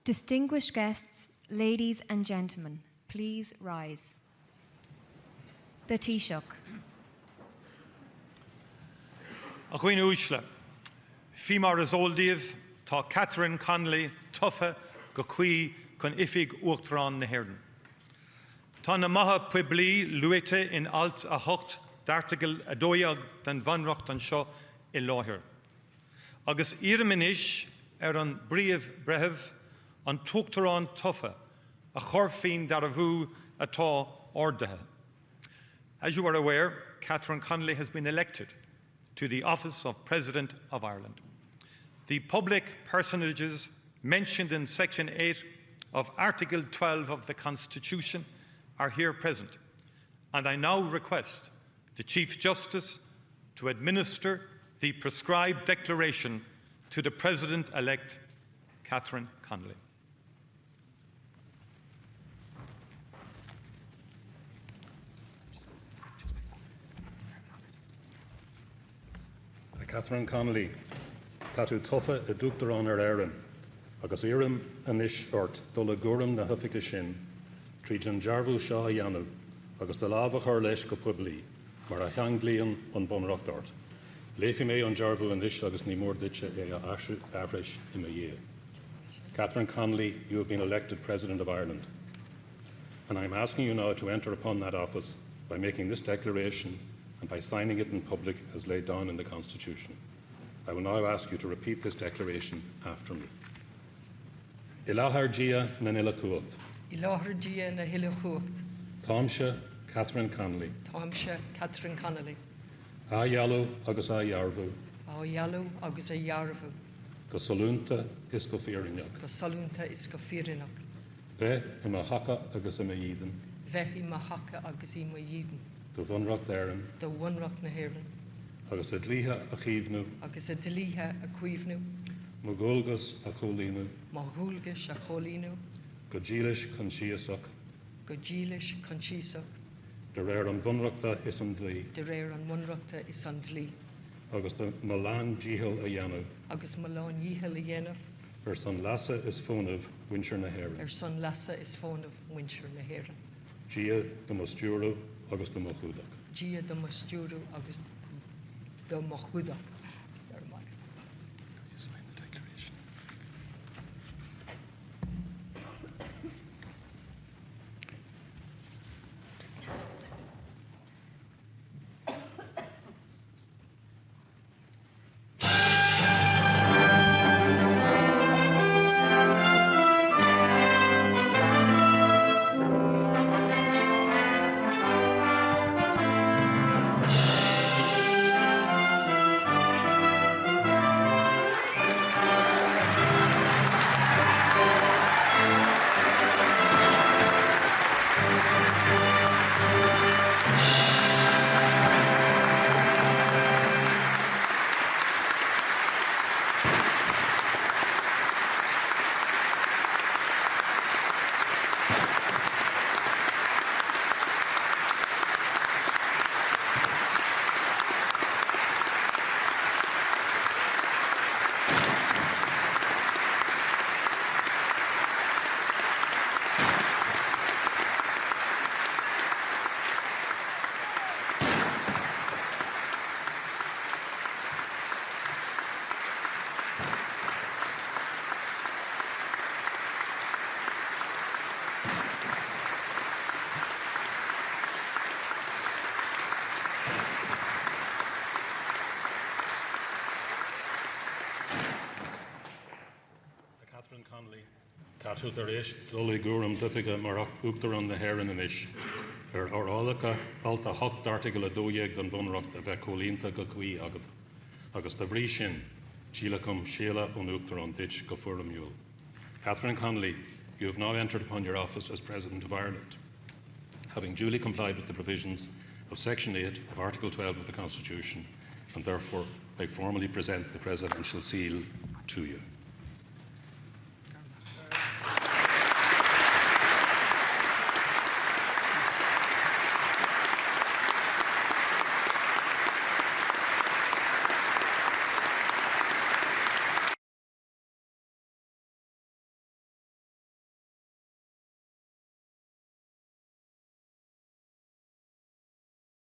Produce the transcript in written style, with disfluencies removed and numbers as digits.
Distinguished guests, ladies and gentlemen, please rise. The Taoiseach. A dhaoine uaisle, Faoi mar is eol daoibh, tá Catherine Connolly tofa go cuí chun oifig Uachtarán na hÉireann. Tá na maithe poiblí luaite in Alt 8 d'Airteagal 12 den Bhunreacht anseo i láthair. Agus iarraim anois ar an bPríomh-Bhreitheamh an tUachtarán tofa a chur faoin dearbhú atá ordaithe. As you are aware, Catherine Connolly has been elected to the office of President of Ireland. The public personages mentioned in Section 8 of Article 12 of the Constitution are here present, and I now request the Chief Justice to administer the prescribed declaration to the President-elect, Catherine Connolly. A Catherine Connolly, tá tú tofa i d'Uachtarán ar Éirinn, agus iarraim anois ort dul i gcúram na hoifige sin tríd an dearbhú seo a dhéanamh agus do lámh a chur leis go poiblí, mar a cheanglaíonn an Bunreacht ort. Léifidh mé an dearbhú anois agus ní mór duitse é a aithris i mo dhiaidh. Catherine Connolly, you have been elected President of Ireland. And I am asking you now to enter upon that office by making this declaration and by signing it in public as laid down in the Constitution. I will now ask you to repeat this declaration after me. I láthair Dia na n-uile chumhacht. I láthair Dia na huile chumhacht. Táimse, Catherine Connolly. Táimse, Catherine Connolly. Á ghealladh agus á dhearbhú. Á ghealladh agus á dhearbhú. Go sollúnta is go fírinneach. Go sollúnta is go fírinneach. Bheith i mo thaca agus i mo dhídean. Bheith i mo thaca agus i mo dhídean. Do Bhunreacht Éireann. Do Bhunreacht na hÉireann. Agus a dlíthe a chaomhnú. Agus a dlíthe a chaomhnú. Mo dhualgas a chomhlíonadh. Mo dhualgais a chomhlíonadh. Go dílis coinsiasach. Go dílis coinsiasach. De réir an Bhunreachta is an dlí. De réir an Bhunreachta is an dlí. Agus mo lán-dícheall a dhéanamh. Agus mo lán-dhícheall a dhéanamh. Ar son leasa is fónaimh mhuintir na hÉireann. Ar son leasa is fónaimh mhuintir na hÉireann. Dia do mo stiúradh agus do mo chumhdach. Dia do mo stiúradh agus do mo chumhdach. Sign the declaration. A Catherine Connolly, tá tú tar éis dul i gcúram d'oifige mar Uachtarán na hÉireann anois, ar fhorálacha Alt 8 d'Airteagal 12 den Bhunreacht a bheith comhlíonta go cuí agat, agus dá bhrí sin, tíolacaim séala an Uachtaráin duit go foirmiúil. Catherine Connolly, you have now entered upon your office as President of Ireland. Having duly complied with the provisions of Section 8 of Article 12 of the Constitution, and therefore I formally present the presidential seal to you.